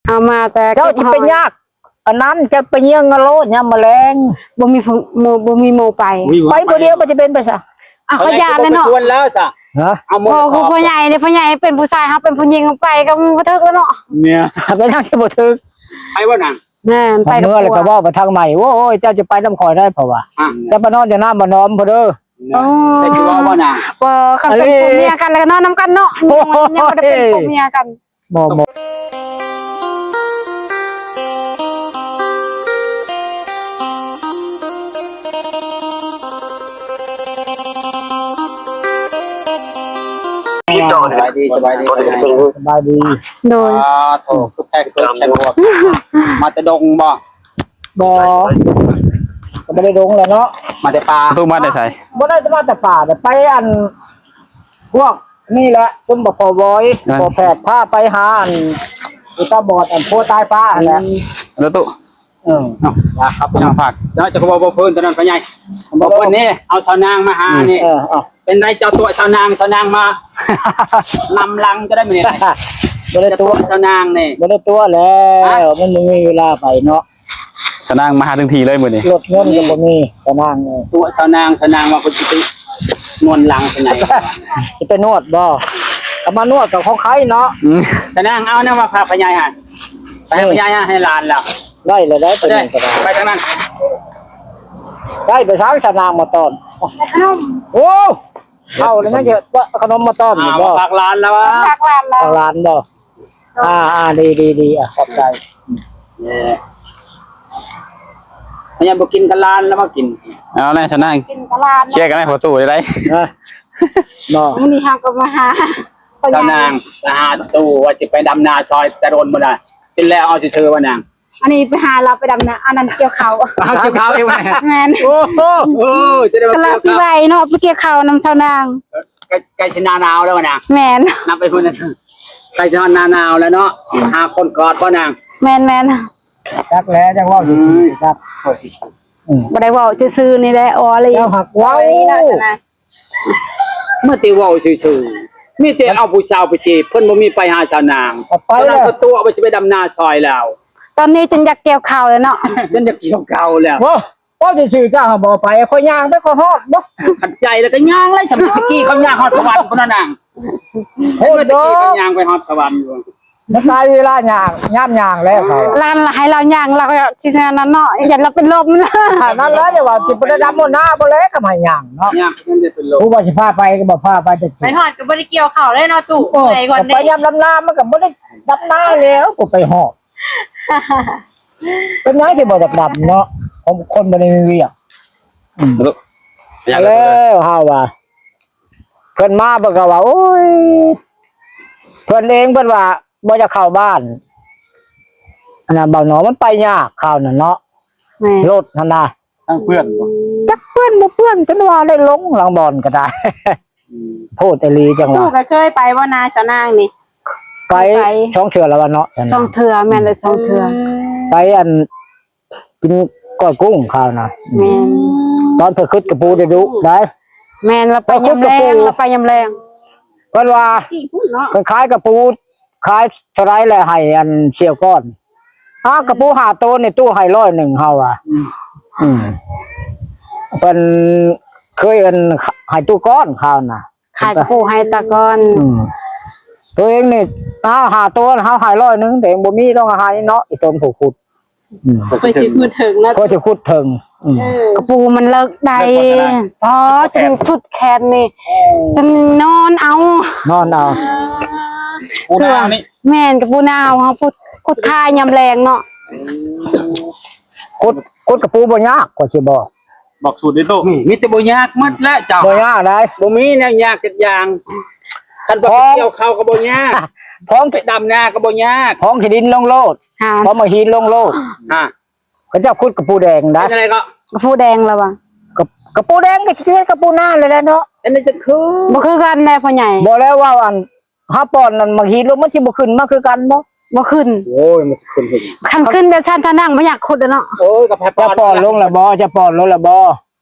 ເອົາມາແຕ່ ເຈົ້າຊິໄປຍາກອັນນັ້ນ ເຈົ້າໄປຍ່ຽງເອົາໂລດຍາມມະແລງ ບໍ່ມີຜູ້ ບໍ່ ບໍ່ມີໝູ່ໄປ ໄປຜູ້ດຽວມັນຊິເປັນໄປຊະ. ອາ ຂ້ອຍຢ້ານແຫຼະເນາະ ເພິ່ນລາວຊະ ຮະ ເອົາໝູ່ ພໍ່ ພໍ່ໃຫຍ່ເດ້ ພໍ່ໃຫຍ່ເປັນຜູ້ຊາຍ ເຮົາເປັນຜູ້ຍິງ ໄປກໍບໍ່ຖືກແລ້ວເນາະ ເມຍ ໄປທາງທີ່ບໍ່ຖືກ ໄປບໍ່ນາງ ແມ່ນ ໄປກັບຜົວ ເມື່ອແລ້ວກໍເວົ້າໄປທາງໃໝ່ ໂອ້ຍ ເຈົ້າຈະໄປນຳຂ້ອຍໄດ້ ເພາະວ່າ ອາ ເຈົ້າໄປນອນຢູ່ນ້ຳບໍ່ນອມພຸ້ນເດີ. ໂອ້ ເຈົ້າຊິເວົ້າບໍ່ນາງ? ບໍ່ ຄັນເປັນ ອັນນີ້ ຜົວເມຍກັນແລ້ວກໍນອນນຳກັນເນາະ ໂອ້ຍ ຍັງບໍ່ໄດ້ເປັນຜົວເມຍກັນ ບໍ່ ບໍ່ ສະບາຍດີ ສະບາຍດີ ສະບາຍດີ ໂດຍ ອ່າ ໂທ ຄືແປກ ຄືແປກ ມາແຕ່ດົງບໍ່? ບໍ່ ກໍບໍ່ໄດ້ດົງແຫຼະເນາະ ມາແຕ່ປ່າ ຕູ້ມາແຕ່ໃສ? ບໍ່ໄດ້ມາແຕ່ປ່າ ແຕ່ໄປອັນ ພວກນີ້ແຫຼະ ຊຸມບໍ່ພໍບອຍ ອ່າ ບໍ່ແພດ ພາໄປຫາອັນ ອຸຕາບອດ ອັນ ຜົວຕາຍປ້າຫັ້ນແຫຼະ ອືມ ແລ້ວຕູ້ ເອີ ເອົາ ຢາກຄັບ ຢາກພັກ ແລ້ວຈະເວົ້າບໍ່ເພິ່ນຕອນນັ້ນ ພໍ່ໃຫຍ່ ບໍ່ເພິ່ນນີ້ ເອົາສາວນາງມາຫານີ້ ເອີ ເອົາ ເປັນໃດເຈົ້າຕົວະສາວນາງ ສາວນາງມາ ນຳຫຼັງຈະໄດ້ມື້ນີ້ ບໍ່ໄດ້ຕົວະ ສາວນາງນີ້ ບໍ່ໄດ້ຕົວະແລ້ວ ຮະ ມັນບໍ່ມີເວລາໄປເນາະ ສາວນາງມາຫາເຖິງທີ່ເລີຍມື້ນີ້ ລົດຍົນກໍບໍ່ມີ ສາວນາງເອີຍ ຕົວະສາວນາງ ສາວນາງວ່າເພິ່ນຊິໄປນວດຫຼັງ ສາວນາງ ຊິໄປນວດບໍ່? ກໍມານວດກັບຂອງໃຄເນາະ ອືມ ສາວນາງ ເອົາແນວມາຝາກພໍ່ໃຫຍ່ຫັ້ນ ໄປໃຫ້ພໍ່ໃຫຍ່ຫັ້ນ ໃຫ້ຫຼານແລ້ວ ໄດ້ແລ້ວ ໄດ້ຕົວນີ້ກໍໄດ້ ໄປທາງນັ້ນ ໄດ້ໄປທາງສາວນາງມາຕອນ ໄດ້ຂະໜົມ ໂອ້ ເຂົ້າແລ້ວນະ ເອີ ຂະໜົມມາຕອນ ອ່າ ບໍ່ ຝາກຫຼານແລ້ວ ຝາກຫຼານແລ້ວ ຝາກຫຼານບໍ່? ອ່າ ອ່າ ດີ ດີ ດີ ອ່ະ ຂອບໃຈ ເອີ ຍັງບໍ່ກິນກັບຫຼານແລ້ວມາກິນ ເອົາແຫຼະ ສາວນາງ ກິນກັບຫຼານ ເຄຍກັນໃນປະຕູໄດ້ ຮະ ເນາະ ມື້ນີ້ເຮົາກໍມາຫາ ສາວນາງ ມາຫາຕູ້ ວ່າຊິໄປດຳນາຊ່ອຍ ແຕ່ດົນບໍ່ໄດ້ ກິນແລ້ວເອົາຊື່ໆວ່ານາງ ອັນນີ້ໄປຫາລາວໄປດຳນາ ອັນນັ້ນກ່ຽວເຂົ້າ ເອົາກ່ຽວເຂົ້າເອງ ແມ່ນ ໂອ້ໂຫ ໂອ້ ຈະໄດ້ວ່າ ລາວຊິໄຫວເນາະ ໄປກ່ຽວເຂົ້ານຳສາວນາງ ໃກ້ ໃກ້ຊິໜ້າໜາວແລ້ວນະ ແມ່ນ ນຳໄປພຸ້ນ ໃກ້ຊິຮອດໜ້າໜາວແລ້ວເນາະ ຫາຄົນກອດບໍ່ນາງ ແມ່ນໆ ຈັກແຫຼະ ຈັກເວົ້າ ອືມ ຈັກ ອືມ ບໍ່ໄດ້ເວົ້າຊື່ໆນີ້ແຫຼະ ອໍລີ ເຈົ້າຮັກເວົ້າ ເວົ້າອີ່ຫຼີນະ ມີແຕ່ເວົ້າຊື່ໆ ມີແຕ່ເອົາຜູ້ສາວໄປຈີບ ເພິ່ນບໍ່ມີໄປຫາສາວນາງ ເອົາໄປແລ້ວ ຕອນນັ້ນກໍຕົວະວ່າຊິໄປດຳນາຊ່ອຍລາວ ຕອນນີ້ຈົນຢາກກ່ຽວເຂົ້າແລ້ວເນາະ ຈົນຢາກກ່ຽວເຂົ້າແລ້ວ ໂອ້ ເວົ້າຊື່ໆ ເຈົ້າຫາບໍ່ໄປ ຂ້ອຍຍ່າງໄປ ຂ້ອຍຮອດບໍ່? ຄັນໃຈແລ້ວກໍຍ່າງແຫຼະ ຊ່ຳແຕ່ກີ້ເຂົາຍ່າງຮອດສະຫວັນພຸ້ນນະນາງ ໂຫດເດີ ເຫັນວ່າແຕ່ກີ້ເຂົາຍ່າງໄປຮອດສະຫວັນຢູ່ ມັນຕາຍເວລາຍ່າງ ຍາມຍ່າງແລ້ວເຂົາ ລານລະໃຫ້ລາວຍ່າງ ລາວກໍຊິນັ້ນເນາະ ຢ້ານລາວເປັນລົມ ນັ້ນລະ ຢ່າວ່າຊິບໍ່ໄດ້ດຳຫົວໜ້າບໍ່ແລ້ວ ກໍໃຫ້ຍ່າງເນາະ ຍ່າງກໍຍັງໄດ້ເປັນລົມ ຜູ້ວ່າຊິພາໄປກໍບໍ່ພາໄປ ແຕ່ ໄປຮອດກໍບໍ່ໄດ້ກ່ຽວເຂົ້າເດ້ເນາະ ຕູ້ ເອີ ໄປກ່ອນເດ້ ໄປຍາມດຳນາ ມັນກໍບໍ່ໄດ້ດຳນາແລ້ວ ກໍໄປຮອດ ເປັນຫຍັງຊິບໍ່ຢາກດຳເນາະ ຂອງຄົນບໍ່ໄດ້ມີວຽກ ອືມ ແລ້ວເຮົາວ່າ ເພິ່ນມາເພິ່ນກໍວ່າ ໂອ້ຍ ເພິ່ນເອງເພິ່ນວ່າບໍ່ຢາກເຂົ້າບ້ານ ອັນນັ້ນ ເບົາໜໍ ມັນໄປຍາກຄາວນັ້ນເນາະ ແມ່ນ ລົດຫັ້ນນະ ທາງເປື້ອນບໍ່? ຈັກເປື້ອນບໍ່ເປື້ອນ ຈົນວ່າໄດ້ລົງຫຼັງບ່ອນກໍໄດ້ ອືມ ໂພດອີ່ຫຼີ ຈັ່ງວ່າ ຕູ້ກໍເຄີຍໄປບໍ່ນາສາວນາງນີ້? ໄປ ໄປສອງເທື່ອແລ້ວວະເນາະ ສອງເທື່ອ ແມ່ນແຫຼະ ສອງເທື່ອ ໄປອັນ ກິນກ້ອຍກຸ້ງຄາວນະ ແມ່ນ ຕອນເພິ່ນຂຶດກະປູໄດ້ດຸໄດ໋ ແມ່ນ ລາວໄປຍາມແລງ ລາວໄປຍາມແລງ ເພິ່ນວ່າ ເພິ່ນຂາຍກະປູ ຂາຍເທົ່າໃດແລ້ວໃຫ້ອັນສ່ຽວກ່ອນ ອ້າວ ກະປູຫ້າໂຕນີ້ຕູ້ໃຫ້ຮ້ອຍໜຶ່ງ ເຮົາວ່າ ອືມ ອືມ ເພິ່ນເຄີຍອັນໃຫ້ຕູ້ກ່ອນຄາວນະ ຂາຍກະປູໃຫ້ຕາກ່ອນ ອືມ ໂຕເອງນີ້ ອ້າວ ຫ້າໂຕ ເຮົາໃຫ້ຮ້ອຍໜຶ່ງ ໂຕເອງບໍ່ມີ ຕ້ອງໃຫ້ເນາະ ອີ່ຕົນຜູ້ຂຸດ ອືມ ຂ້ອຍຊິຂຸດເຖິງເນາະ ຂ້ອຍຊິຂຸດເຖິງ ອືມ ເອີ ກະປູມັນເລິກໄດ໋ ອໍ ຈົນສຸດແຂນນີ້ ເອີ ຈົນນອນເອົາ ນອນເອົາ ປູນາວນີ້ ແມ່ນ ກະປູນາວ ເຮົາຂຸດ ຂຸດຄາຍາມແລງເນາະ ອືມ ຂຸດ ຂຸດກະປູບໍ່ຍາກ ຂ້ອຍຊິບອກ ບອກສູດເດ້ຕູ້ ມີແຕ່ບໍ່ຍາກໝົດແຫຼະເຈົ້າ ບໍ່ຍາກໃດ໋ ບໍ່ມີແນວຍາກຈັກຢ່າງ ຄັນບໍ່ໄປກ່ຽວເຂົ້າກໍບໍ່ຍາກ ພ້ອມໄປດຳນາກໍບໍ່ຍາກ ພ້ອມຂີ້ດິນລົງໂລດ ພ້ອມເອົາຫີນລົງໂລດ ຮະ ເຂົາເຈົ້າຂຸດກະປູແດງໄດ໋ ເປັນຈັ່ງໃດກໍ ກະປູແດງລະວ່າ ກະ ກະປູແດງກໍຊິເຮັດກະປູນາແຫຼະເນາະ ອັນນີ້ກໍຄື ບໍ່ຄືກັນແດ່ພໍ່ໃຫຍ່ ບໍ່ແລ້ວເວົ້າອັນ ເຮົາປ້ອນນັ້ນ ໝາກຫີນລົງ ມັນຊິບໍ່ຂຶ້ນມາຄືກັນບໍ່? ບໍ່ຂຶ້ນ ໂອ້ຍ ມັນຊິຂຶ້ນ ຄັນຂຶ້ນແບບຊັ້ນ ຖ້ານັ່ງບໍ່ຢາກຂຸດເນາະ ໂອ້ຍ ກໍໃຜປ້ອນ ຈະປ້ອນລົງລະບໍ່? ຈະປ້ອນລົງລະບໍ່?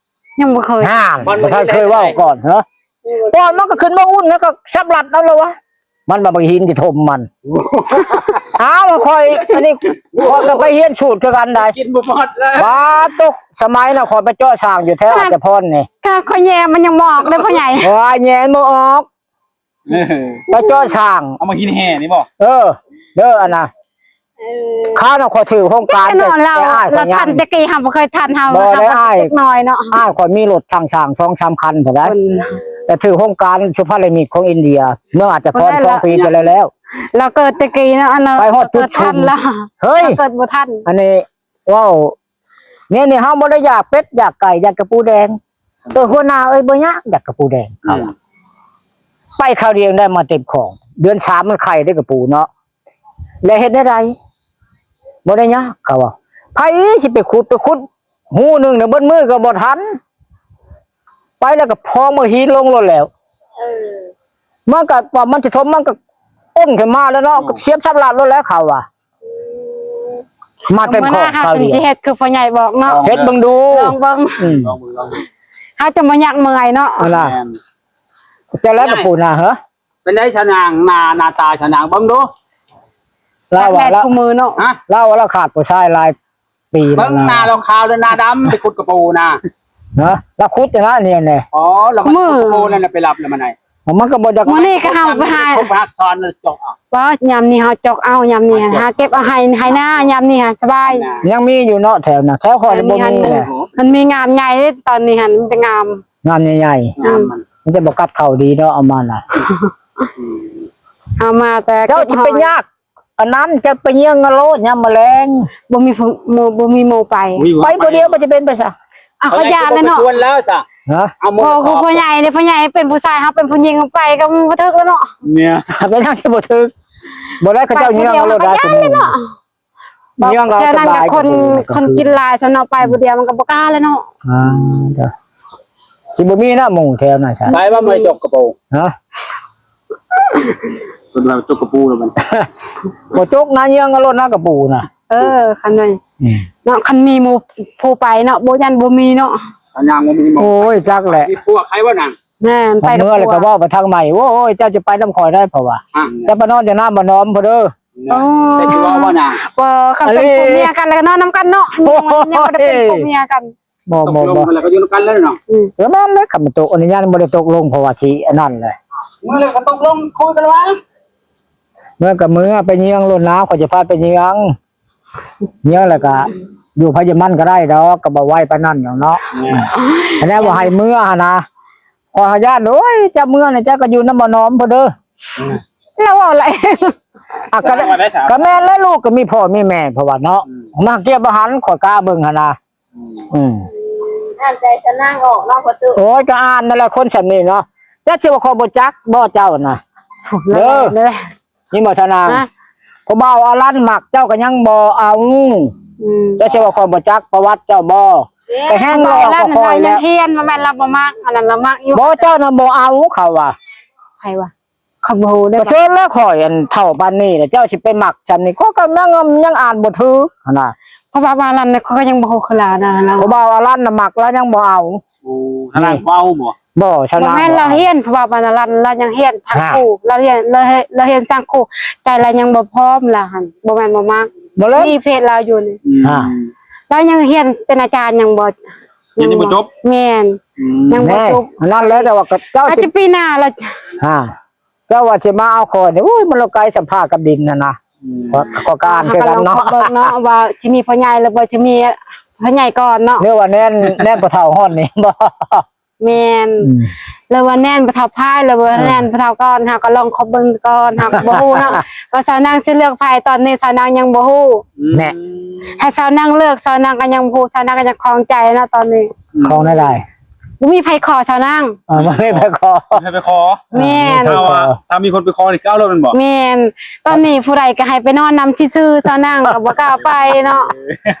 ຍັງບໍ່ເຄີຍ ນັ້ນ ບໍ່ທັນເຄີຍເວົ້າກ່ອນເນາະ ປ້ອນມັນກໍຂຶ້ນມາອຸ່ນ ແລ້ວກໍສັບລັດເອົາລະວະ ມັນວ່າໝາກຫີນຊິຖົມມັນ ອ້າວ ຂ້ອຍ ອັນນີ້ ຂ້ອຍກໍໄປຮຽນສູດຄືກັນໄດ໋ ກິນບໍ່ໝົດເລີຍ ບາດຕົກ ສະໄໝນະ ຂ້ອຍໄປເຈາະຊ່າງຢູ່ແຖວ ຂະໜາດ ອາດຈະພອນນີ້ ຂະໜາດຂ້ອຍແຍ່ມັນຍັງບໍ່ອອກເດີພໍ່ໃຫຍ່ ໂອ້ຍ ແຍ່ບໍ່ອອກ ເອີ ໄປເຈາະຊ່າງ ເອົາມາຫີນແຮ່ນີ້ບໍ່? ເອີ ເດີ ອັນນ່າ ເອີ ຄາວນັ້ນຂ້ອຍຖືກໂຮງການ ແຕ່ ແຕ່ອ້າຍຂ້ອຍຍັງ ແຕ່ກີ້ເຮົາບໍ່ເຄີຍທັນ ເຮົາ ບໍ່ໄດ້ ເຮົາເດັກນ້ອຍເນາະ ອ້າຍຂ້ອຍມີລົດທັງຊ່າງສອງສາມຄັນພຸ້ນໃດ໋ ແຕ່ຖືກໂຮງການສຸພາລະມິດຂອງອິນເດຍ ເມືອງອາດຈະພອນ ສອງປີຈະແລ້ວ ລາວເກີດແຕ່ກີ້ເນາະ ອັນນັ້ນ ໄປຮອດຈຸດຊຸມ ເກີດບໍ່ທັນລະ ເຮີ້ຍ ເກີດບໍ່ທັນ ອັນນີ້ເວົ້າ ແນວນີ້ເຮົາບໍ່ໄດ້ຢາກເປັດຢາກໄກ່ ຢາກກະປູແດງ ເອີ ຫົວໜ້າເອີຍ ບໍ່ຍາກ ຢາກກະປູແດງ ເຂົາວ່າ ໄປຄາວດຽວໄດ້ມາເຕັມຂອງ ເດືອນສາມມັນໄຂ່ໄດ້ກະປູເນາະ ແລ້ວເຮັດແນວໃດ? ບໍ່ໄດ້ຍາກ ເຂົາວ່າ ໃຜຊິໄປຂຸດ ໄປຂຸດຮູໜຶ່ງນະ ເບິດມື້ກໍບໍ່ທັນ ໄປແລ້ວກໍພອງເອົາຫີນລົງໂລດແລ້ວ ເອີ ມັນກໍວ່າມັນຊິຖົມ ມັນກໍອົນຂຶ້ນມາແລ້ວເນາະ ອືມ ສຽບສັບລັດໂລດແລ້ວ ເຂົາວ່າ ອືມ ມາເຕັມຂອງ ມື້ໜ້າເຮົາ ຄາວດຽວ ຊິເຮັດຄືພໍ່ໃຫຍ່ບອກເນາະ ເຮັດເບິ່ງດູ ລອງເບິ່ງ ອືມ ລອງເບິ່ງ ລອງເບິ່ງ ເຮົາຈະບໍ່ຍາກເມື່ອຍເນາະ ເອົາລະ ແມ່ນ ເຈົ້າແລ້ວກະປູນາ ເຮີ ເປັນໃດສາວນາງ ໜ້າ ໜ້າຕາສາວນາງເບິ່ງດູ ລາວວ່າລາວ ລາວວ່າລາວຂາດຜູ້ຊາຍຫຼາຍປີແລ້ວ ເບິ່ງໜ້າລອງຂາວເດີ ໜ້າດຳ ໄປຂຸດກະປູນະ ເນາະ ລາວຂຸດຢູ່ນະ ນີ້ແນ່ ອໍ ລາວຂຸດກະປູນັ້ນນະ ໄປລັບແລ້ວມາໄດ໋ ມັນກໍບໍ່ຢາກ ມື້ນີ້ກໍເຮົາໄປຫາ ຄົນໄປຮັກສອນແລ້ວຈົກເອົາ ບໍ່ ຍາມນີ້ເຮົາຈົກເອົາ ຍາມນີ້ຫັ້ນ ຫາເກັບເອົາໄຮ່ ໄຮ່ນາ ຍາມນີ້ຫັ້ນສະບາຍ ຍັງມີຢູ່ເນາະ ແຖວນະ ແຖວຂ້ອຍບໍ່ມີແຫຼະ ມັນມີງາມໃຫຍ່ເດ້ ຕອນນີ້ຫັ້ນ ມັນເປັນງາມ ງາມໃຫຍ່ໆ ອືມ ມັນຈະບໍ່ກັດເຂົ້າດີເນາະ ເອົາມານະ ເອົາມາແຕ່ ເຈົ້າຊິໄປຍາກ ອັນນັ້ນ ເຈົ້າໄປເຍືອງເອົາໂລດຍາມມະແລງ ບໍ່ມີຜູ້ ບໍ່ ບໍ່ມີໝູ່ໄປ ໄປຜູ້ດຽວມັນຈະເປັນໄປຊະ ອ່ະ ເຂົາຢ້ານແລ້ວເນາະ ຊວນແລ້ວຊະ ຮະ ເອົາໝູ່ ໂອ້ ຜູ້ໃຫຍ່ເດ້ ຜູ້ໃຫຍ່ເປັນຜູ້ຊາຍ ເຮົາເປັນຜູ້ຍິງ ໄປກໍບໍ່ຖືກແລ້ວເນາະ ເນຍ ເປັນຫຍັງຊິບໍ່ຖືກ ບໍ່ໄດ້ ເຂົາເຈົ້າເຍືອງເອົາໂລດໄດ້ ເຂົາຢ້ານແລ້ວເນາະ ເຍືອງເອົາສະບາຍ ແຖວນັ້ນກໍຄົນ ຄົນກິນຫຼາຍຊະເນາະ ໄປຜູ້ດຽວມັນກໍບໍ່ກ້າແລ້ວເນາະ ອ່າ ຊິບໍ່ມີນະໝູ່ແຖວນັ້ນຊະ ໄປວ່າເມື່ອຈົກກະປູ ຮະ ເພິ່ນວ່າຈົກກະປູແລ້ວມັນ ບໍ່ຈົກນະ ເຍືອງເອົາໂລດນະກະປູນະ ເອີ ຄັນນັ້ນ ອືມ ເນາະ ຄັນມີໝູ່ຜູ້ໄປເນາະ ບໍ່ຢ້ານບໍ່ມີເນາະ ຄັນຍ່າງບໍ່ມີໝູ່ ໂອ້ຍ ຈັກແຫຼະ ມີພວກໃຜບໍ່ນະ ແມ່ນ ໄປເມືອແລ້ວກໍເວົ້າໄປທາງໃໝ່ ໂອ້ຍ ເຈົ້າຈະໄປນຳຂ້ອຍໄດ້ ເຂົາວ່າ ອ່າ ເຈົ້າໄປນອນຢູ່ນາບໍ່ໜອມພຸ້ນເດີ ອໍ ແຕ່ຊິເວົ້າບໍ່ນະ ບໍ່ ຄັນເປັນ ອັນນີ້ ຜົວເມຍກັນແລ້ວກໍນອນນຳກັນເນາະ ໂອ້ຍ ຍັງບໍ່ໄດ້ເປັນຜົວເມຍກັນ ບໍ່ ບໍ່ ຕົກລົງ ບໍ່ ແລ້ວກໍຢູ່ນຳກັນເລີຍເນາະ ອືມ ເອີ ແມ່ນເລີຍ ຄັນມັນຕົກອະນຸຍາດບໍ່ໄດ້ຕົກລົງ ເພາະວ່າຊິອັນນັ້ນແຫຼະ ເມື່ອແລ້ວກໍຕົກລົງຄຸຍກັນວ່າ ເມື່ອກໍເມື່ອ ໄປເຍືອງໂລດນາ ຂ້ອຍຈະພາໄປເຍືອງ ເຍືອງແລ້ວກໍຢູ່ໃຜຢູ່ມັນກໍໄດ້ດອກ ກໍບໍ່ໄວປານນັ້ນດອກເນາະ ອືມ ອັນນັ້ນບໍ່ໃຫ້ເມືອຫັ້ນນະ ຂ້ອຍຢ້ານ ໂອ້ຍ ເຈົ້າເມືອນີ້ເຈົ້າກໍຢູ່ນຳໝໍໜອມພຸ້ນເດີ ອືມ ລາວເວົ້າຫຼາຍ ອ່ະ ກໍ ກໍແມ່ນແຫຼະ ລູກກໍມີພໍ່ມີແມ່ ເພາະວ່າເນາະ ອືມ ມາກຽບບໍ່ຫັນ ຂ້ອຍກະເບິ່ງຫັ້ນນະ ອືມ ອືມ ອ່ານໃຈສາວນາງອອກເນາະພໍ່ຕູ້ ໂອ້ຍ ກໍອ່ານນັ້ນແຫຼະ ຄົນສ່ຳນີ້ເນາະ ຈັກຊິວ່າຂ້ອຍບໍ່ຈັກບໍ່ເຈົ້ານະ ເດີ ນີ້ບໍ່ທະນາງ ຮະ ຜູ້ບ່າວອາລັນມັກເຈົ້າກໍຍັງບໍ່ເອົາ ອືມ ເຈົ້າຊິວ່າຂ້ອຍບໍ່ຈັກປະຫວັດເຈົ້າບໍ່ ແຕ່ແຮງຫຼອກກວ່າຂ້ອຍແລ້ວ ຍັງຮຽນ ບໍ່ແມ່ນລາວບໍ່ມັກ ອັນນັ້ນລາວມັກຢູ່ ບໍ່ ເຈົ້ານະບໍ່ເອົາ ເຂົາວ່າ ໃຜວ່າ ຂ້ອຍບໍ່ຮູ້ເດ້ ປະເຊີນແລ້ວ ຂ້ອຍອັນເຖົ້າປານນີ້ແລ້ວ ເຈົ້າຊິໄປມັກຊ່ຳນີ້ ຂ້ອຍກໍຍັງ ຍັງອ່ານບໍ່ຖືກຫັ້ນນະ ເພາະວ່າ ວ່າລະນັ້ນ ຂ້ອຍກໍຍັງບໍ່ຮູ້ຄືລາວນະ ຜູ້ບ່າວອາລັນນະມັກ ລາວຍັງບໍ່ເອົາ ໂອ້ ທາງນັ້ນບໍ່ເອົາບໍ່? ບໍ່ ຊາວນາງບໍ່ແມ່ນລາວຮຽນ ເພາະວ່າບັນນາລັນລາວຍັງຮຽນທາງ ອ່າ ຄູ ລາວຮຽນ ລາວຮຽນ ລາວຮຽນຊ່າງຄູ ໃຈລາວຍັງບໍ່ພ້ອມ ລາວຫັ້ນບໍ່ແມ່ນບໍ່ມັກ ມີເພດລາວຢູ່ນີ້ ອືມ ອ່າ ລາວຍັງຮຽນເປັນອາຈານຍັງບໍ່ ຮຽນຍັງບໍ່ຈົບ ແມ່ນ ອືມ ຍັງບໍ່ຈົບ ແນ່ ອັນນັ້ນແຫຼະ ແຕ່ວ່າເຈົ້າ ອາດ ຊິ ຈະປີໜ້າລະ ອ່າ ເຈົ້າວ່າຊິມາເອົາຂ້ອຍນີ້ ໂອ້ຍ ມັນລະໄກສຳພາກັບດິນຫັ້ນນະ ອືມ ກໍ ກໍການຄືກັນເນາະ ເຮົາກໍລອງເບິ່ງເນາະ ວ່າຊິມີພໍ່ໃຫຍ່ ຫຼືບໍ່ຊິມີພໍ່ໃຫຍ່ກ່ອນເນາະ ຫຼືວ່າແໜ້ນ ແໜ້ນພໍ່ເຖົ້າຮອດນີ້ບໍ່ ແມ່ນ ອືມ ຫຼືວ່າແໜ້ນປະທັບພາຍ ຫຼືວ່າ ອ່າ ແໜ້ນປະທັບກ່ອນ ເຮົາກໍລອງຄົບເບິ່ງກ່ອນ ເຮົາກໍບໍ່ຮູ້ເນາະ ວ່າສາວນາງຊິເລືອກໃຜ ຕອນນີ້ສາວນາງຍັງບໍ່ຮູ້ ແນ່ ໃຫ້ສາວນາງເລືອກ ສາວນາງກໍຍັງບໍ່ຮູ້ ສາວນາງກໍຍັງຄອງໃຈເນາະຕອນນີ້ ອືມ ຄອງໄດ້ຫຼາຍ ບໍ່ມີໃຜຂໍສາວນາງ ເອີ ບໍ່ມີໃຜຂໍ ບໍ່ມີໃຜຂໍ ແມ່ນ ຖ້າວ່າ ຖ້າມີຄົນໄປຂໍນີ້ກໍເອົາໂລດແມ່ນບໍ່ ແມ່ນ ຕອນນີ້ຜູ້ໃດກໍໃຫ້ໄປນອນນຳຊື່ໆ ສາວນາງກໍບໍ່ກ້າໄປເນາະ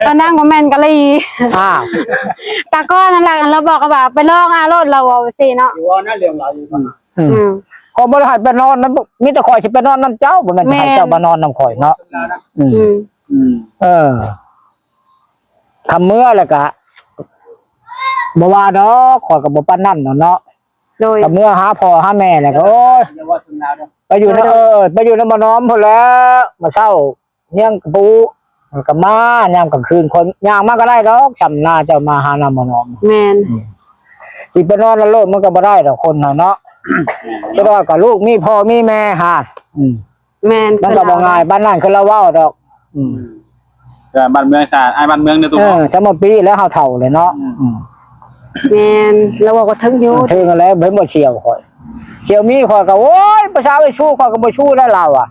ສາວນາງບໍ່ແມ່ນກະລີ ອ່າ ແຕ່ກ່ອນນັ້ນລະ ລາວບອກວ່າໄປລອງເອົາໂລດ ລາວເວົ້າຈັ່ງຊີ້ເນາະ ຢູ່ວ່ານະເລື່ອງລາວຢູ່ ອືມ ອືມ ອືມ ຂ້ອຍບໍ່ໄດ້ໃຫ້ໄປນອນນຳ ມີແຕ່ຂ້ອຍຊິໄປນອນນຳເຈົ້າ ບໍ່ແມ່ນຊິໃຫ້ເຈົ້າມານອນນຳຂ້ອຍເນາະ ແມ່ນ ອືມ ອືມ ອືມ ເອີ ຄັນເມືອແລ້ວກະ ບໍ່ວ່າດອກ ຂ້ອຍກໍບໍ່ປານນັ້ນດອກເນາະ ໂດຍ ກໍເມືອຫາພໍ່ຫາແມ່ແລ້ວກໍ ໂອ້ຍ ໄປຢູ່ນຳ ໂດຍ ເອີ ໄປຢູ່ນຳໝໍໜອມພຸ້ນແຫຼະ ມາເຊົ້າ ລ້ຽງກະປູ ມັນກໍມາ ຍາມກາງຄືນ ຂ້ອຍຍ່າງມາກໍໄດ້ດອກ ຊ່ຳນາເຈົ້າມາຫານ້ຳມານອນ ແມ່ນ ອືມ ຊິໄປນອນນຳໂລດ ມັນກໍບໍ່ໄດ້ດອກ ຄົນເຮົາເນາະ ແມ່ນ ຈະວ່າກໍລູກມີພໍ່ມີແມ່ຫາ ອືມ ແມ່ນ ມັນກໍບໍ່ງ່າຍປານນັ້ນ ຄືລາວເວົ້າດອກ ອືມ ແຕ່ບ້ານເມືອງຊາດ ອ້າຍບ້ານເມືອງເດີ ເອີ ສະມາປີແລ້ວເຮົາເຖົ້າແລ້ວເນາະ ອືມ ອືມ ແມ່ນ ລາວເວົ້າກໍເຖິງຢູ່ ເຖິງແລ້ວ ເຫັນບໍ່ສ່ຽວຂ້ອຍ ສ່ຽວມີຂ້ອຍກໍ ໂອ້ຍ ພາສາໄປສູ້ ຂ້ອຍກໍບໍ່ສູ້ແລ້ວລາວອະ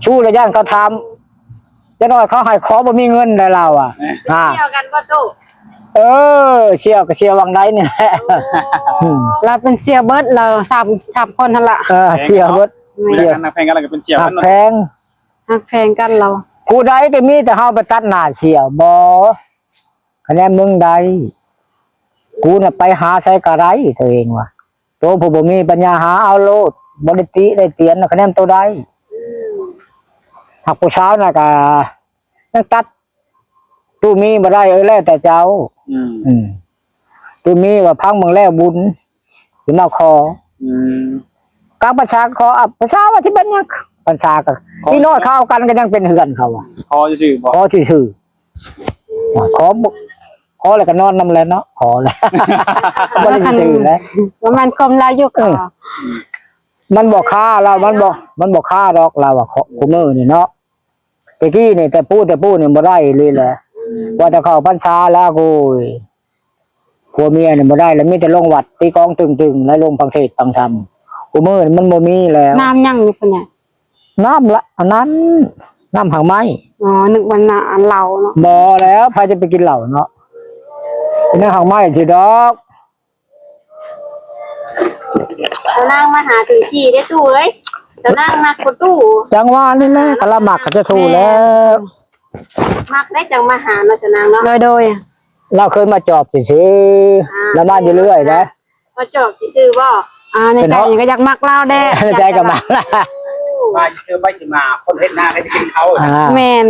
ສູ້ແລ້ວຢ້ານເຂົາຖາມ ຈັກໜ້ອຍເຂົາໃຫ້ຂໍບໍ່ມີເງິນແລ້ວລາວອະ ອ່າ ສ່ຽວກັນບໍ່ຕູ້? ເອີ ສ່ຽວກໍສ່ຽວຫວ່າງໃດນີ້ແຫຼະ ໂອ້ ອືມ ລາວເປັນສ່ຽວເບິດ ລາວສາມ ສາມຄົນຫັ້ນລະ ເອີ ສ່ຽວເບິດ ແມ່ນ ສ່ຽວ ຮັກແພງກັນ ລາວກໍເປັນສ່ຽວ ຮັກແພງ ຮັກແພງກັນລາວ ຜູ້ໃດກໍມີແຕ່ເຮົາໄປຕັດໜ້າສ່ຽວ ບໍ່ ຄະແນນມຶງໄດ້ ກູນະໄປຫາໃສກໍໄດ້ ໂຕເອງວ່າ ໂຕຜູ້ບໍ່ມີປັນຍາຫາເອົາໂລດ ບໍ່ໄດ້ຕິໄດ້ຕຽນ ຄະແນນໂຕໄດ້ ອືມ ຫາກຜູ້ສາວນະກະຍັງຕັດຕູ້ມີບໍ່ໄດ້ ເອີ ແລ້ວແຕ່ເຈົ້າ ອືມ ອືມ ຕູ້ມີວ່າຟັງເບິ່ງແລ້ວບຸນ ຊິມາຂໍ ອືມ ກາງພັນສາຂໍ ອາ ພັນສາວ່າຊິເປັນຫຍັງ ພັນສາກໍ ຂໍ ພີ່ນ້ອງເຂົາເອົາກັນກໍຍັງເປັນເຮືອນເຂົາ ຂໍຊື່ໆ ບໍ່ ຂໍຊື່ໆ ຂໍບໍ່ ຂໍແລ້ວກໍນອນນຳແຫຼະເນາະ ຂໍແລ້ວ ບໍ່ໄດ້ຊື່ແຫຼະ ປະມານຄວາມລາວຢູ່ ເອີ ກໍ ມັນບໍ່ຄາລາວ ມັນບໍ່ ມັນບໍ່ຄາດອກລາວວ່າ ຂ- ຄູ່ມື້ນີ້ເນາະ ແຕ່ກີ້ນີ້ ແຕ່ປູ້ແຕ່ປູ້ນີ້ບໍ່ໄດ້ອີ່ຫຼີແຫຼະ ວ່າແຕ່ເຂົ້າພັນສາແລ້ວ ໂອ້ຍ ຜົວເມຍນີ້ບໍ່ໄດ້ແລ້ວ ມີແຕ່ລົງວັດຕີກອງຕຶງໆ ແລະ ລົງຟັງເທດຟັງທຳ ຄູ່ມື້ນີ້ມັນບໍ່ມີແລ້ວ ນ້ຳຫຍັງຢູ່ພຸ້ນນະ? ນ້ຳລະ ອັນນັ້ນ ນ້ຳຫາກໄມ້ ອໍ ນຶກວ່ານ້ຳເຫຼົ້າເນາະ ບໍ່ແລ້ວ ໃຜຈະໄປກິນເຫຼົ້າເນາະ ກິນນ້ຳຫາກໄມ້ຊິດອກ ສາວນາງມາຫາເຖິງທີ່ເດ້ຕູ້ເອີຍ ສາວນາງມັກບໍ່ຕູ້? ຈັ່ງວ່ານີ້ແຫຼະ ຄັນລາວມັກກໍຈະຕູ້ແລ້ວ ມັກໄດ້ຈັ່ງມາຫາເນາະ ສາວນາງເນາະ ໂດຍໆ ລາວເຄີຍມາຈອບຊື່ໆ ອ່າ ລາວມາຢູ່ເລື້ອຍເດ້ ມາຈອບຊື່ໆບໍ່? ອ່າ ໃນໃຈນີ້ກໍຢາກມັກລາວແດ່ ໃນໃຈກໍມັກ ມາຊື່ໆ ໄປຊິມາ ຄົນເຮັດນາໃຜຈະກິນເຂົ້າ ອ່າ ແມ່ນ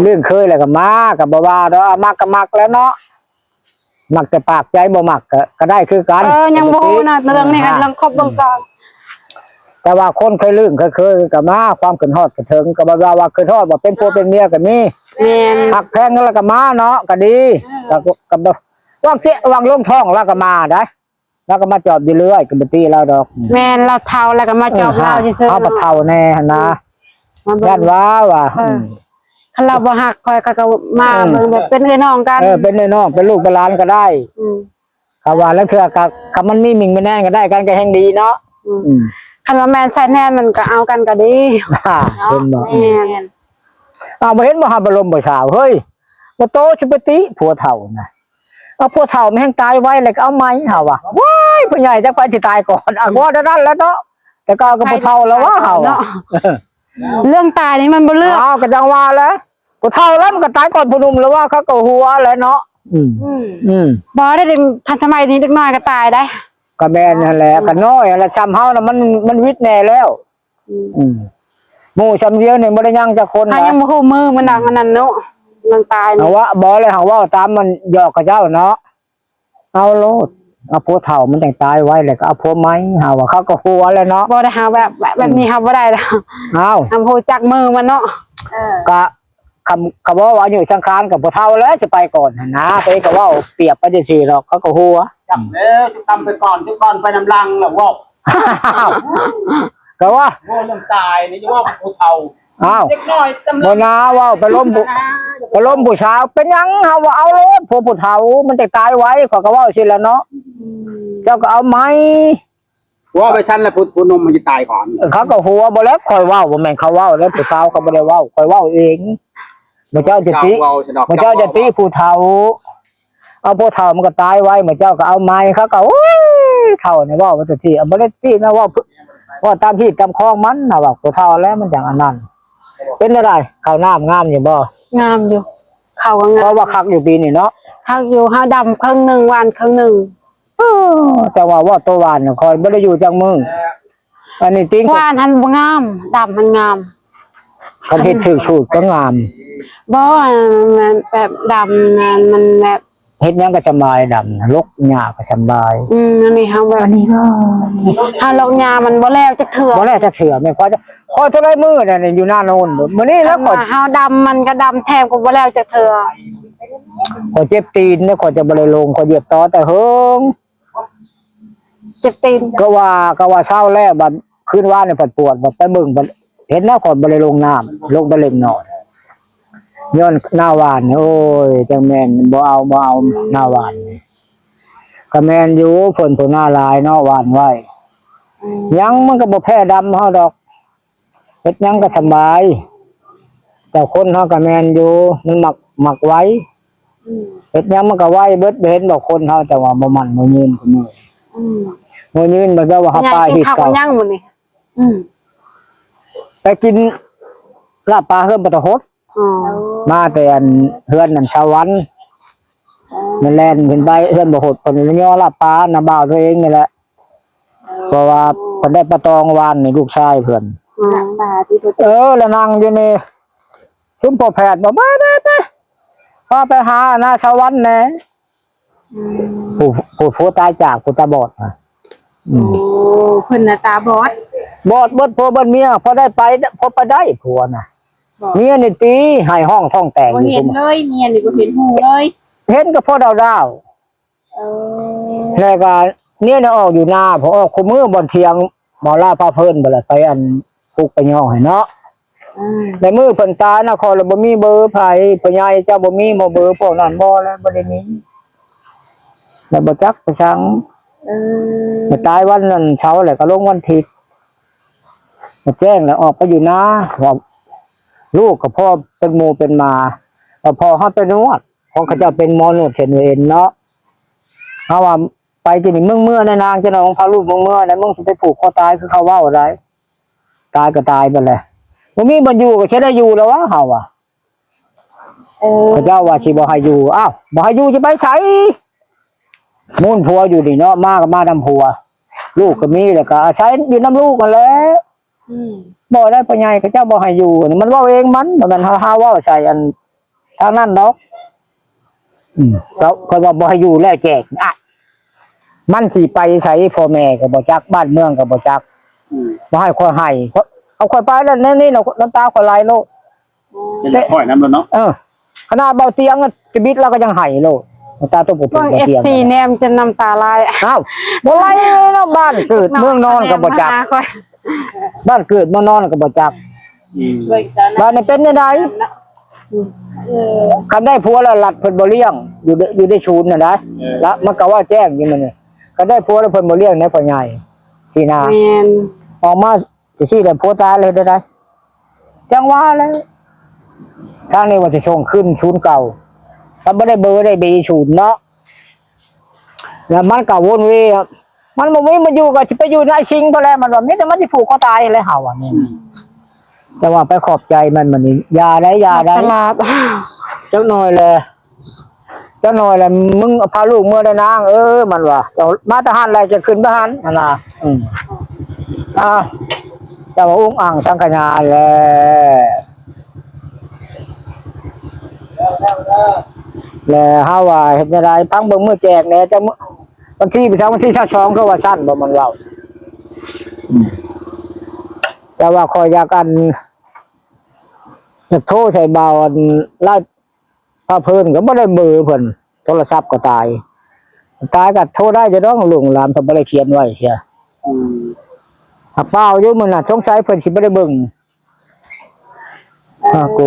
ເລື່ອງເຄີຍແລ້ວກໍມາ ກໍບໍ່ວ່າດອກ ມັກກໍມັກແລ້ວເນາະ ມັກແຕ່ປາກ ໃຈບໍ່ມັກກໍ ກໍໄດ້ຄືກັນ ເອີ ຍັງບໍ່ຮູ້ນະ ເລື່ອງນີ້ ເລື່ອງຄົບເບິ່ງກ່ອນ ແຕ່ວ່າຄົນເຄີຍລຶ້ງເຄີຍໆ ກໍມາ ຄວາມຄິດຮອດກໍເຖິງ ກໍບໍ່ວ່າ ວ່າຄິດຮອດວ່າເປັນຜົວເປັນເມຍກໍມີ ແມ່ນ ຮັກແພງກັນແລ້ວກໍມາເນາະ ກໍດີ ເອີ ກໍ ກໍ ກໍຫວັງເຈະຫວັງລົງທ້ອງແລ້ວກໍມາໄດ໋ ລາວກໍມາຈອບຢູ່ເລື້ອຍ ກໍບໍ່ຕິລາວດອກ ແມ່ນ ລາວເຖົ້າແລ້ວກໍມາຈອບ ເອີ ລາວຊື່ໆ ເຮົາກໍເຖົ້າແດ່ຫັ້ນນະ ເອີ ຢ້ານວ່າວ່າ ເອີ ອືມ ຄັນລາວບໍ່ຮັກຂ້ອຍ ຂ້ອຍກໍມາ ເອີ ເບິ່ງແບບເປັນເອື້ອຍນ້ອງກັນ ເອີ ເປັນເອື້ອຍນ້ອງ ເປັນລູກເປັນຫຼານກໍໄດ້ ອືມ ເຂົາວ່າລາງເທື່ອກໍ ຄັນມັນມີມິ່ງມີແນນກໍໄດ້ກັນກໍແຮ່ງດີເນາະ ອືມ ອືມ ຄັນວ່າແມ່ນໃສ່ແນນມັນກໍເອົາກັນກໍດີ ເຫັນບໍ່ ແມ່ນ ອ້າວ ບໍ່ເຫັນບໍ່ ຫາບາລົມບໍ່ສາວ ເຮີ້ຍ ບໍ່ໂຕຊິໄປຕິຜົວເຖົ້ານະ ເອົາ ຜູ້ເຖົ້າມັນແຮ່ງຕາຍໄວ ແລ້ວກໍເອົາໃໝ່ ເຮົາວ່າ ວ້າຍ ຜູ້ໃຫຍ່ຈັກໃຜຊິຕາຍກ່ອນ ອາ ກໍເທົ່ານັ້ນແຫຼະເນາະ ແຕ່ເກົ່າກໍຜູ້ເຖົ້າແລ້ວວ່າ ເຮົາ ເນາະ ເລື່ອງຕາຍນີ້ມັນບໍ່ເລືອກ ເອົາ ກໍຈັ່ງວ່າແຫຼະ ຜູ້ເຖົ້າແລ້ວມັນກໍຕາຍກ່ອນຜູ້ໜຸ່ມແລ້ວວ່າ ເຂົາກໍຫົວແຫຼະເນາະ ອືມ ອືມ ອືມ ບໍ່ໄດ້ ທັນສະໄໝນີ້ເດັກນ້ອຍກໍຕາຍໄດ໋ ກໍແມ່ນຫັ້ນແຫຼະ ກໍນ້ອຍຫັ້ນແຫຼະ ຊ່ຳເຮົານະ ມັນ ມັນວິດແດ່ແລ້ວ ອືມ ອືມ ໝູ່ຊ່ຳດຽວນີ້ບໍ່ໄດ້ຍັງຈັກຄົນ ເຮົາຍັງບໍ່ຮູ້ມື້ມັນດອກ ອືມ ອັນນັ້ນເນາະ ມັນຕາຍນີ້ ເອົາວະ ບໍ່ແລ້ວ ເຮົາເວົ້າຕາມມັນຫຍອກເຂົາເຈົ້າເນາະ ເອົາໂລດ ເອົາຜົວເຖົ້າມັນຈັ່ງຕາຍໄວ ແລ້ວກໍເອົາຜົວໃໝ່ ເຮົາວ່າ ເຂົາກໍຫົວແລ້ວເນາະ ບໍ່ໄດ້ ເຮົາແບບ ແບບ ອືມ ແບບນີ້ເຮົາບໍ່ໄດ້ດອກ ເອົາ ເຮົາບໍ່ຮູ້ຈັກມື້ມັນເນາະ ເອີ ກະ ຄຳ ຄຳເວົ້າອາຍຸສັງຂານກໍບໍ່ເຖົ້າແລ້ວ ຊິໄປກ່ອນຫັ້ນນະ ໂຕເອງກໍເວົ້າປຽບໄປຈັ່ງຊີ້ດອກ ເຂົາກໍຫົວ ຈັບເດີ ຈຸດຕຳໄປກ່ອນ ຈຸດກ່ອນໄປນຳຫຼັງ ແລ້ວເວົ້າ ກໍວ່າ ເວົ້າເລື່ອງຕາຍນີ້ ຢ່າເວົ້າຜູ້ເຖົ້າ ອ້າວ ເດັກນ້ອຍຈຳ ບໍ່ນາເວົ້າໄປລົມຜູ້ ໄປລົມຜູ້ສາວ ເປັນຫຍັງ ເຮົາວ່າເອົາໂລດ ຜົວຜູ້ເຖົ້າ ມັນຈະຕາຍໄວ ຂ້ອຍກໍເວົ້າຊີ້ແຫຼະເນາະ ອືມ ເຈົ້າກໍເອົາໃໝ່ ເວົ້າໄປຊັ້ນລະ ຜູ້ ຜູ້ໜຸ່ມມັນຈະຕາຍກ່ອນ ເຂົາກໍຫົວ ບໍ່ແລ້ວ ຂ້ອຍເວົ້າ ບໍ່ແມ່ນເຂົາເວົ້າເດ້ ຜູ້ສາວເຂົາບໍ່ໄດ້ເວົ້າ ຂ້ອຍເວົ້າເອງ ໝູ່ເຈົ້າຈະຕິ ເຈົ້າເວົ້າຊະດອກ ໝູ່ເຈົ້າຈະຕິຜູ້ເຖົ້າ ເອົາຜູ້ເຖົ້າມັນກໍຕາຍໄວ ໝູ່ເຈົ້າກໍເອົາໃໝ່ ເຂົາກໍ ໂອ້ຍ ເຖົ້ານີ້ເວົ້າວ່າຈັ່ງຊີ້ ບໍ່ໄດ້ຊີ້ນະ ເວົ້າ ເວົ້າຕາມຮີດຕາມຄອງມັນນະ ວ່າຜູ້ເຖົ້າແລ້ວມັນຈັ່ງອັນນັ້ນ ເປັນແນວໃດ ເຂົ້ານ້ຳງາມຢູ່ບໍ່? ງາມຢູ່ ເຂົ້າກໍງາມ ເພາະວ່າຄັກຢູ່ປີນີ້ເນາະ ຄັກຢູ່ ເຮົາດຳເຄິ່ງໜຶ່ງ ຫວ່ານເຄິ່ງໜຶ່ງ ເອີ ຈັ່ງວ່າ ວ່າໂຕຫວ່ານຂ້ອຍບໍ່ໄດ້ຢູ່ຈັກມື້ ອັນນີ້ຕິງ ຫວ່ານຫັ້ນບໍ່ງາມ ດຳຫັ້ນງາມ ຄັນເຮັດຖືກສູດກໍງາມ ບໍ່ ມັນແບບດຳ ມັນ ມັນແບບ ເຮັດຫຍັງກໍສະບາຍດຳ ລົກຫຍ້າກໍສະບາຍ. ອືມ ອັນນີ້ເຮົາແບບ ອັນນີ້ກໍ ເຮົາລົກຫຍ້າມັນບໍ່ແລ້ວຈັກເທື່ອ ບໍ່ແລ້ວຈັກເທື່ອ. ແມ່ນຂ້ອຍ ຂ້ອຍເທົ່າໃດມື້ນັ້ນຢູ່ນາໂນນ ມື້ນີ້ແລ້ວຂ້ອຍ ເຮົາດຳມັນກໍດຳແທບກໍບໍ່ແລ້ວຈັກເທື່ອ. ຂ້ອຍເຈັບຕີນເດ້ ຂ້ອຍຈະບໍ່ໄດ້ລົງ ຂ້ອຍຢຽບຕໍແຕ່ເຫິງ. ເຈັບຕີນ ກໍວ່າ ກໍວ່າເຊົາແລ້ວ ບັດຄືນວານນີ້ພັດປວດ ບັດໄປເບິ່ງ ບັດເຫັນແລ້ວຂ້ອຍບໍ່ໄດ້ລົງນ້ຳ ລົງໄປເຫຼັ້ນນ້ອຍ ຍ້ອນໜ້າຫວ່ານ. ໂອ້ຍ ຈັ່ງແມ່ນ ບໍ່ເອົາ ບໍ່ເອົາ ໜ້າຫວ່ານນີ້ ກໍແມ່ນຢູ່ ເພິ່ນຜູ້ໜ້າຫຼາຍເນາະ ຫວ່ານໄວ້. ອືມ ຫຍັງມັນກໍບໍ່ແພ້ດຳເຮົາດອກ. ເຮັດຫຍັງກໍສະບາຍ ແຕ່ຄົນເຮົາກໍແມ່ນຢູ່ ມັນມັກ ມັກໄວ. ອືມ ເຮັດຫຍັງມັນກໍໄວເບິດ ບໍ່ເຫັນບໍ່ຄົນເຮົາ ແຕ່ວ່າບໍ່ໝັ້ນບໍ່ຍືນ ອືມ ບໍ່ຍືນ ແບບວ່າເຮົາໄປເຮັດເກົ່າ. ກິນເຂົ້າກັບຫຍັງມື້ນີ້? ອືມ ໄປກິນລາບປາເຮືອນປະຕະຫົດ. ອໍ ມາແຕ່ອັນເຮືອນອັນສະຫວັນ ອໍ ແມ່ນແລ່ນຂຶ້ນໄປເຮືອນບໍ່ຫົດ ເພິ່ນລະຍໍລາບປານຳບ່າວຕົວເອງນີ້ແຫຼະ. ເອີ ເພາະວ່າເພິ່ນໄດ້ປາຕອງວານນີ້ ລູກຊາຍເພິ່ນ. ອໍ ເອີ ລະນັ່ງຢູ່ນີ້ ຊຸມພໍ່ແພດບອກ ໄປໆໆ ພາໄປຫານາສະຫວັນແດ່. ອືມ ຜູ້ ຜູ້ ຜູ້ຕາຍຈາກ ຜູ້ຕາບອດນະ. ອືມ ໂອ້ ເພິ່ນນະຕາບອດ ບອດເບິດຜົວເບິດເມຍ ພໍໄດ້ໄປ ພໍໄປໄດ້ຜົວນະ. ບໍ່ ເມຍນີ້ຕີ ໄຫ້ຮ້ອງທ້ອງແຕກ ບໍ່ເຫັນເລີຍ ເມຍນີ້ບໍ່ເຫັນຫຸ່ງເລີຍ ເຫັນກໍພໍດາວໆ. ເອີ ແລ້ວກໍເມຍນີ້ອອກຢູ່ນາ ພໍອອກຄູ່ມື້ບ່ອນຖຽງ ໝໍລາພາເພີນ ບໍ່ລະໄປອັນປຸກໄປຍໍໃຫ້ເນາະ. ອືມ ໃນມື້ເພິ່ນຕາຍນະ ຂ້ອຍລະບໍ່ມີເບີໃຜ ພໍ່ໃຫຍ່ເຈົ້າບໍ່ມີບໍ່ເບີພວກນັ້ນບໍ່ ແລະບໍ່ໄດ້ມີ ແລະບໍ່ຈັກໄປສັງ. ເອີ ແລະຕາຍວັນນັ້ນເສົາ ແລະກໍລົງວັນທິດ ແຈ້ງແລະອອກໄປຢູ່ນາ ວ່າລູກກໍພໍເປັນໝູເປັນໝາ ແລ້ວພໍເຮົາໄປນວດ ຂອງເຂົາເຈົ້າເປັນໝໍນວດເສັ້ນເວນເນາະ. ເຮົາວ່າ ໄປທີ່ນີ້ ມຶງເມືອແດ່ນາງ ຈະໜ້ອຍພາລູກມຶງເມືອແດ່ ມຶງຊິໄປຜູກຄໍຕາຍຄືເຂົາເວົ້າໄດ໋. ຕາຍກໍຕາຍໄປແຫຼະ ບໍ່ມີບ່ອນຢູ່ກໍຊິໄດ້ຢູ່ແລ້ວວະ ເຮົາວ່າ. ເອີ ເຂົາເຈົ້າວ່າຊິບໍ່ໃຫ້ຢູ່ ອ້າວ ບໍ່ໃຫ້ຢູ່ຊິໄປໃສ? ມູນຜົວຢູ່ນີ້ເນາະ ມາກໍມານຳຜົວ ລູກກໍມີ ແລ້ວກໍອາໄສຢູ່ນຳລູກຫັ້ນແຫຼະ. ອືມ ບໍ່ໄດ້ ພໍ່ໃຫຍ່ເຂົາເຈົ້າບໍ່ໃຫ້ຢູ່ ອັນນີ້ມັນເວົ້າເອງມັນ ບໍ່ແມ່ນເຮົາ ເຮົາເວົ້າໃສ່ອັນ ທາງນັ້ນດອກ. ອືມ ເຂົາ ເຂົາວ່າບໍ່ໃຫ້ຢູ່ແລ້ວແຈກ ອະ ມັນຊິໄປໃສ ພໍ່ແມ່ກໍບໍ່ຈັກ ບ້ານເມືອງກໍບໍ່ຈັກ. ອືມ ບໍ່ໃຫ້ຂ້ອຍໃຫ້ ເອົາຂ້ອຍໄປແລ້ວ ແນວນີ້ນະ ນ້ຳຕາຂ້ອຍໄຫຼໂລດ. ເປັນແບບຂ້ອຍນຳໂລດເນາະ. ເອີ ຂະໜາດເບົາຕຽງ ຈະບິດລາວກໍຍັງໄຫ້ໂລດ ນ້ຳຕາຕົກບໍ່ເປັນ ເບິ່ງ ເອັຟຊີ ເບົາຕຽງ ແນມຈົນນ້ຳຕາໄຫຼ. ອ້າວ ບໍ່ໄຫຼເນາະ ບ້ານເກີດເມືອງນອນກໍບໍ່ຈັກ ບ້ານເກີດເມືອງນອນກໍບໍ່ຈັກ. ອືມ ບ້ານນີ້ເປັນແນວໃດ? ເອີ ຄັນໄດ້ຜົວແລ້ວລັດເພິ່ນບໍ່ລ້ຽງ ຢູ່ ຢູ່ໃນສູນນັ້ນໄດ໋. ເອີ ລະມັນກໍເວົ້າແຈ້ງຢູ່ມື້ນີ້ ຄັນໄດ້ຜົວແລ້ວເພິ່ນບໍ່ລ້ຽງໃນພໍ່ໃຫຍ່ຊີ້ນະ. ແມ່ນ ອອກມາ ຈັ່ງຊີ້ແຫຼະ ຜົວຕາຍແລ້ວເຮັດແນວໃດ? ຈັ່ງວ່າແຫຼະ ທາງນີ້ວ່າຊິສົ່ງຄືນສູນເກົ່າ ມັນບໍ່ໄດ້ເບີໄດ້ບີສູນເນາະ. ແລ້ວມັນກໍວົນເວ ມັນບໍ່ມີມາຢູ່ ກໍຊິໄປຢູ່ນາຍສິງພຸ້ນແຫຼະ ມັນວ່າ ມີແຕ່ມັນຊິຜູກຄໍຕາຍແຫຼະ ເຮົາວ່ານີ້. ອືມ ແຕ່ວ່າໄປຂອບໃຈມັນ ມັນນີ້ ຢ່າໄດ໋ ຢ່າໄດ໋ ຕະຫຼາດ ຈັກໜ້ອຍແຫຼະ. ຈັກໜ້ອຍແລ້ວ ມຶງເອົາພາລູກເມືອໄດ້ນາງເອີຍ ມັນວ່າ ເຈົ້າມາແຕ່ຫັ້ນແຫຼະ ຈະຂຶ້ນໄປຫັ້ນຫັ້ນນະ. ອືມ ອ້າວ ເຈົ້າວ່າອຸ້ງອັ່ງສັງຂະຫຍາແຫຼະ ແລ້ວເຮົາວ່າເຮັດແນວໃດ ຟັງເບິ່ງມື້ແຈກແດ່ ຈັກມື້ ວັນທີ ວັນທີຊາວສອງ ຄືວ່າຊັ້ນບໍ່ ມັນເວົ້າ. ອືມ ແຕ່ວ່າຂ້ອຍຢາກ ອັນ ຢາກໂທໃສ່ບ່າວ ອັນ ລາຍ ພາເພິ່ນກໍບໍ່ໄດ້ເບີເພິ່ນ ໂທລະສັບກໍຕາຍ ຕາຍກໍໂທໄດ້ຢູ່ດອກ ລູກຫຼານເພິ່ນບໍ່ໄດ້ຂຽນໄວ້ເສຍ. ອືມ ຫາກເປົ່າຢູ່ມື້ນັ້ນ ສົງໄສເພິ່ນຊິບໍ່ໄດ້ເບິ່ງ. ເອີ ອາໂກ